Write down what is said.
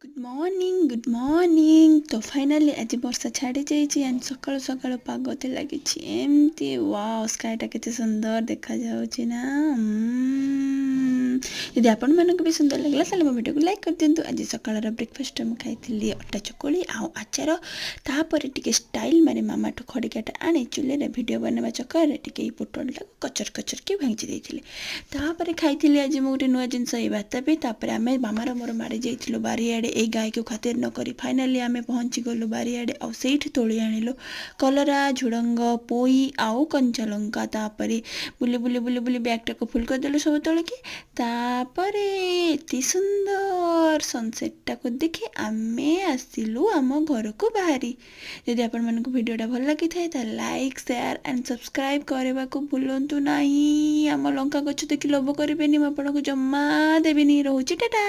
Good morning, good morning. ତ finally ଆଜି ବର୍ଷା ଛାଡ଼ି ଯାଇଛି ଆଣ୍ଡ ସକାଳୁ ସକାଳୁ ପାଗ ଥିଲା କିଛି ଏମିତି। ୱାଓ, ସ୍କାଏଟା କେତେ ସୁନ୍ଦର ଦେଖାଯାଉଛି ନା? ଯଦି ଆପଣମାନଙ୍କୁ ବି ସୁନ୍ଦର ଲାଗିଲା, ତାହେଲେ ମୋ ଭିଡ଼ିଓକୁ ଲାଇକ୍ କରିଦିଅନ୍ତୁ। ଆଜି ସକାଳର ବ୍ରେକଫାଷ୍ଟରେ ମୁଁ ଖାଇଥିଲି ଅଟା ଚକୁଳି ଆଉ ଆଚାର। ତାପରେ ଟିକେ ଷ୍ଟାଇଲ୍ ମାରି ମାମାଠୁ ଖଡ଼ିକାଟା ଆଣି ଚୁଲିରେ ଭିଡ଼ିଓ ବନେଇବା ଚକରରେ ଟିକେ ଏଇ ପୋଟଳଟାକୁ କଚର କଚରକି ଭାଙ୍ଗି ଦେଇଥିଲି। ତାପରେ ଖାଇଥିଲି ଆଜି ମୁଁ ଗୋଟେ ନୂଆ ଜିନିଷ, ଏଇ ବାତାପି। ତାପରେ ଆମେ ମାମାର ମୋର ମାଡ଼ି ଯାଇଥିଲୁ ବାରିଆଡ଼େ। ଏଇ ଗାଈକୁ ଖାତିର ନ କରି ଫାଇନାଲି ଆମେ ପହଞ୍ଚି ଗଲୁ ବାରିଆଡ଼େ ଆଉ ସେଇଠି ତୋଳି ଆଣିଲୁ କଲରା, ଝୁଡ଼ଙ୍ଗ, ପୋଇ ଆଉ କଞ୍ଚା ଲଙ୍କା। ତାପରେ ବୁଲି ବୁଲି ବୁଲି ବୁଲି ବ୍ୟାଗ୍ଟାକୁ ଫୁଲ୍ କରିଦେଲୁ ସବୁ ତୋଳିକି। ତାପରେ ଏତେ ସୁନ୍ଦର ସନସେଟ୍ଟାକୁ ଦେଖି ଆମେ ଆସିଲୁ ଆମ ଘରକୁ ବାହାରି। ଯଦି ଆପଣମାନଙ୍କୁ ଭିଡ଼ିଓଟା ଭଲ ଲାଗିଥାଏ, ତାହେଲେ ଲାଇକ୍, ସେୟାର ଆଣ୍ଡ ସବସ୍କ୍ରାଇବ୍ କରିବାକୁ ଭୁଲନ୍ତୁ ନାହିଁ। ଆମ ଲଙ୍କା ଗଛ ଦେଖି ଲୋଭ କରିବେନି, ମୁଁ ଆପଣଙ୍କୁ ଜମା ଦେବିନି। ରହୁଛି, ଟାଟା।